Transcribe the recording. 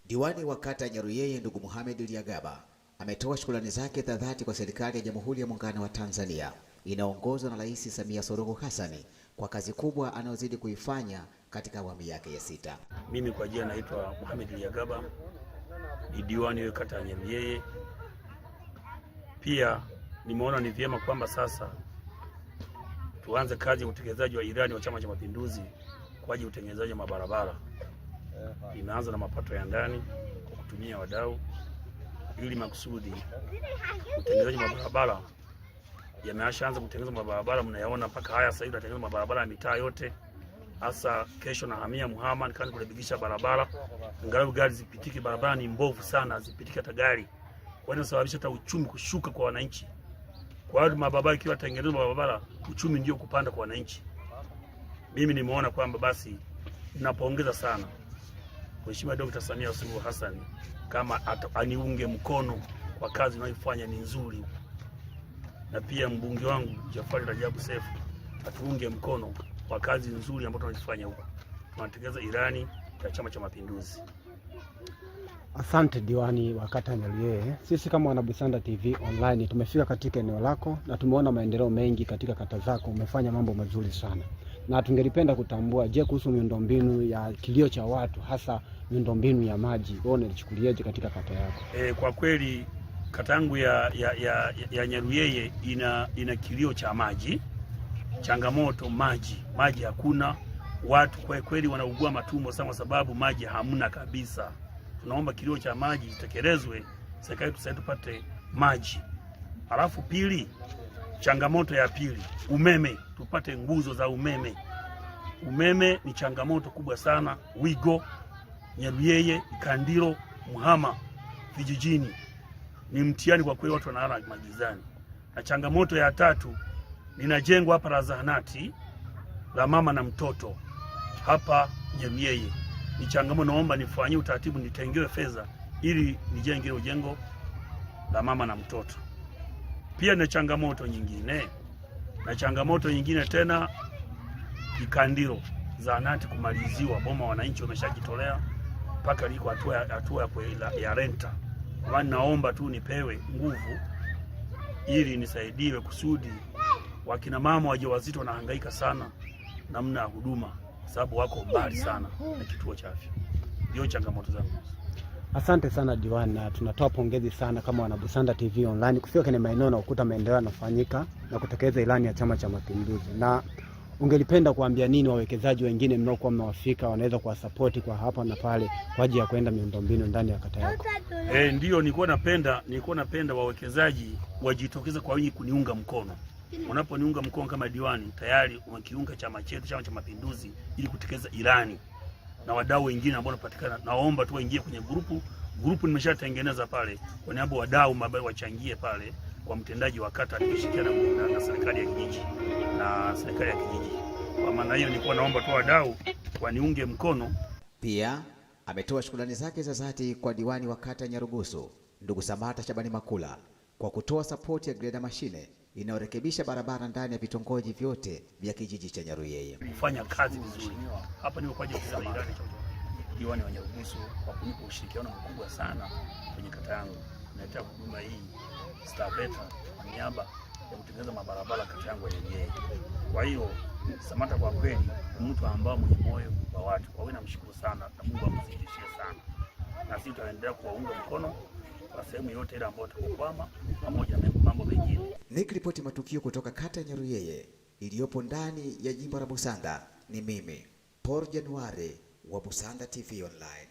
Diwani wa kata ya Nyaruyeye ndugu Mohamed Liagaba ametoa shukrani zake za dhati kwa serikali ya Jamhuri ya Muungano wa Tanzania inaongozwa na Rais Samia Suluhu Hassan kwa kazi kubwa anayozidi kuifanya katika awamu yake ya sita. Mimi kwa jina naitwa Mohamed Liagaba, ni diwani wa kata ya Nyaruyeye. Pia nimeona ni vyema kwamba sasa tuanze kazi ya utekelezaji wa ilani wa Chama cha Mapinduzi kwa ajili ya utengenezaji wa mabarabara. Imeanza na mapato ya ndani kwa kutumia wadau, ili makusudi utengenezaji wa mabarabara yameshaanza kutengeneza mabarabara, mnayaona mpaka haya sasa hivi tunatengeneza mabarabara ya mitaa yote. Hasa kesho na hamia Muhama nikaanza kurekebisha barabara, angalau gari zipitike. Barabara ni mbovu sana, zipitike hata gari, kwa hiyo inasababisha hata uchumi kushuka kwa wananchi. Kwa hiyo mabarabara ikiwa tengenezwa mabarabara, uchumi ndio kupanda kwa wananchi. Mimi nimeona kwamba basi napongeza sana Mheshimiwa Dr. Samia Suluhu Hassan kama aniunge mkono kwa kazi inayofanya ni nzuri, na pia mbunge wangu Jafari Rajabu Sefu atuunge mkono kwa kazi nzuri ambayo tunazifanya huko, tunatekeleza ilani ya Chama cha Mapinduzi. Asante diwani wa kata Nyaruyeye. Sisi kama Wanabusanda TV online tumefika katika eneo lako na tumeona maendeleo mengi katika kata zako, umefanya mambo mazuri sana, na tungelipenda kutambua, je, kuhusu miundombinu ya kilio cha watu, hasa miundombinu ya maji, wewe unalichukuliaje katika kata yako? Kwa kweli kata yangu ya Nyaruyeye ina kilio cha maji, changamoto maji hakuna, watu kwa kweli wanaugua matumbo sana kwa sababu maji hamna kabisa. Tunaomba kilio cha maji itekelezwe, serikali tusaidie tupate maji. Alafu pili, changamoto ya pili, umeme, tupate nguzo za umeme. Umeme ni changamoto kubwa sana Wigo, Nyaruyeye, Ikandilo, Muhama vijijini ni mtihani kwa kweli, watu wanalala magizani. Na changamoto ya tatu, ninajengwa hapa la zahanati la mama na mtoto hapa Nyaruyeye ni changamoto, naomba nifanyie utaratibu, nitengewe fedha ili nijenge ile jengo la mama na mtoto. Pia na changamoto nyingine, na changamoto nyingine tena Ikandilo zahanati kumaliziwa boma, wananchi wameshajitolea mpaka liko hatua ya renta. Maana naomba tu nipewe nguvu ili nisaidiwe kusudi wakina mama wajawazito wanahangaika sana namna ya huduma, sababu wako mbali sana na kituo cha afya. Ndio changamoto zangu. Asante sana diwani, na tunatoa pongezi sana kama Wanabusanda TV online kufika kwenye maeneo na kukuta maendeleo yanafanyika na kutekeleza ilani ya Chama cha Mapinduzi. Na ungelipenda kuambia nini wawekezaji wengine mnaokuwa mmewafika wanaweza kuwasapoti kwa hapa na pale kwa ajili ya kwenda miundombinu ndani ya kata yako? Ndio nilikuwa napenda wawekezaji wajitokeze kwa wingi kuniunga mkono. Unaponiunga mkono kama diwani, tayari umekiunga chama chetu, Chama cha Mapinduzi, ili kutekeleza ilani na wadau wengine ambao wanapatikana, naomba tu waingie kwenye grupu. Grupu nimeshatengeneza pale kwa niaba wadau ambao wachangie pale kwa mtendaji wa kata akishirikiana na serikali ya kijiji na serikali ya kijiji. Kwa maana hiyo nilikuwa naomba tu wadau waniunge mkono. Pia ametoa shukrani zake za dhati kwa diwani wa kata Nyarugusu ndugu Samata Shabani Makula kwa kutoa sapoti ya greda mashine inayorekebisha barabara ndani ya vitongoji vyote vya kijiji cha Nyaruyeye. Kufanya kazi vizuri hapa ni kwa ilani diwani wa Nyarugusu kwa kunipa ushirikiano mkubwa sana kwenye kata yangu. Naletea huduma hii Stabeta kwa niaba ya kutengeneza mabarabara kata yangu ya Nyaruyeye. Kwa hiyo Samata kwa kweli ni mtu ambao mwenye moyo wa watu. Kwa hiyo namshukuru sana na Mungu amzidishie sana, na sisi tutaendelea kuwaunga mkono kwa sehemu yote ile ambayo tutakwama, pamoja na mambo mengine. Nikiripoti matukio kutoka kata ya Nyaruyeye iliyopo ndani ya jimbo la Busanda, ni mimi Paul January wa Busanda TV Online.